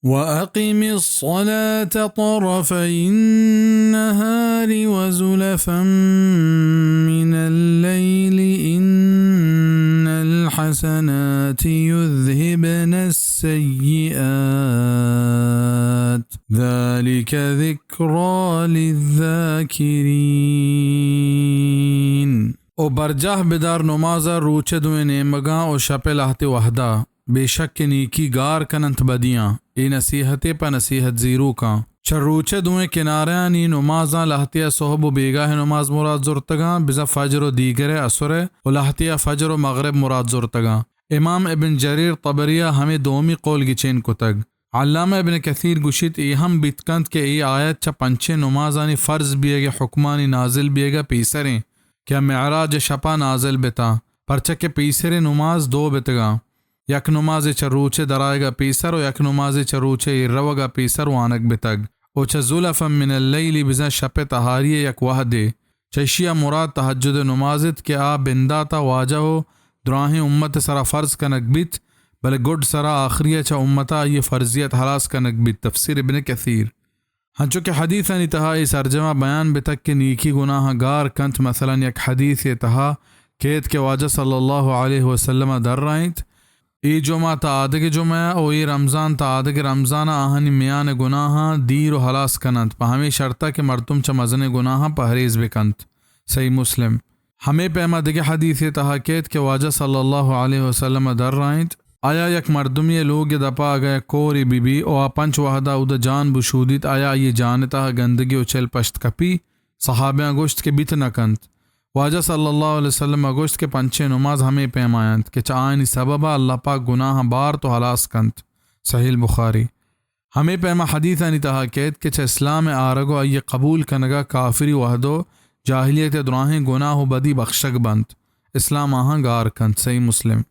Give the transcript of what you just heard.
وأقم الصلاة طرفي النهار وزلفا من الليل إن الحسنات يذهبن السيئات ذلك ذكرى للذاكرين. او برجاہ بدار نمازا روچ دوئیں نیمگاں او شپ لہتے وہدا، بے شک کہ نیکی گار کننت بدیاں، اے نصیحتے پہ نصیحت زیروکاں۔ چہ روچ دوئیں کنارہانی نمازاں لہتیا صحب و بیگاہ نماز مراد زرتگاں، بزاں فجر و دیگرے عصرے و لہتیا فجر و مغرب مراد زرتگاں۔ امام ابن جریر طبریا ہمے دومی قول گچین کتگ۔ علامہ ابن کثیر گوشیت، اے ہم بیت کنت کہ اے آیت چہ پنچیں نمازانی فرض بیگ ء حکمانی نازل بیگ ء پیسریں کہ آ معراج ء شپا نازل بتاں، پرچا کہ پیسریں نماز دو بتگاں، یک نمازے چہ روچ ء درآیگ ء پیسر و یک نمازے چہ روچ ء ایر روگ ء پیسر وانگ بتگ۔ و چہ زلفا من اللیل بزاں شپ ء تہاری ء یک وہدے۔ چہ اشی ء مراد تہجد ء نماز ات کہ آ بندات ء واجہ و دراہیں امت ء سرا فرض کنگ بیت، بلے گڈ سرا آخری ء چہ امت ء آئی ء فرضیت ہلاس کنگ بیت۔ تفسیر ابن کثیر۔ ہنچو کہ حدیثانی تہا اے سرجم ء بیان بتگ کہ نیکی گناہاں گار کنت، مثلاً یک حدیثے تہا کیت کہ واجہ صلی اللہ علیہ وسلم ء درائینت، اے جمعہ تا آدگہ جمعہ ء و اے رمضان تا آدگہ رمضان ء آہانی میان ء گناہاں دیر و ہلاس کننت، پہ ہمے شرط ء کہ مردم چہ مزنیں گناہاں پہریز بکنت۔ صحیح مسلم۔ ہمے پیما دگہ حدیثے تہا کیت کہ واجہ صلی اللہ علیہ وسلم ء درائینت، آیا یک مردمی ء لوگ ء دپا اگاں یک کورے بہ بی و آ پنچ وہدا اودا جان بشودیت، آیا آئی ء جان ء تہا گندگی و چل پشت کپی؟ صحابیاں گوشت کہ بیت نہ کنت۔ واجہ صلی اللہ علیہ وسلم ء گوشت کہ پنچیں نماز ہمے پیما انت کہ چہ آیانی سبب ء اللہ پاک گناہاں بارت و ہلاس کنت۔ صحیح البخاری۔ ہمے پیما حدیثانی تہا کیت کہ چہ اسلام ء آرگ و آئی ء قبول کنگ ء کافری وہد و جاہلیت ء دراہیں گناہ و بدی بخشگ بنت، اسلام آہاں گار کنت۔ صحیح مسلم۔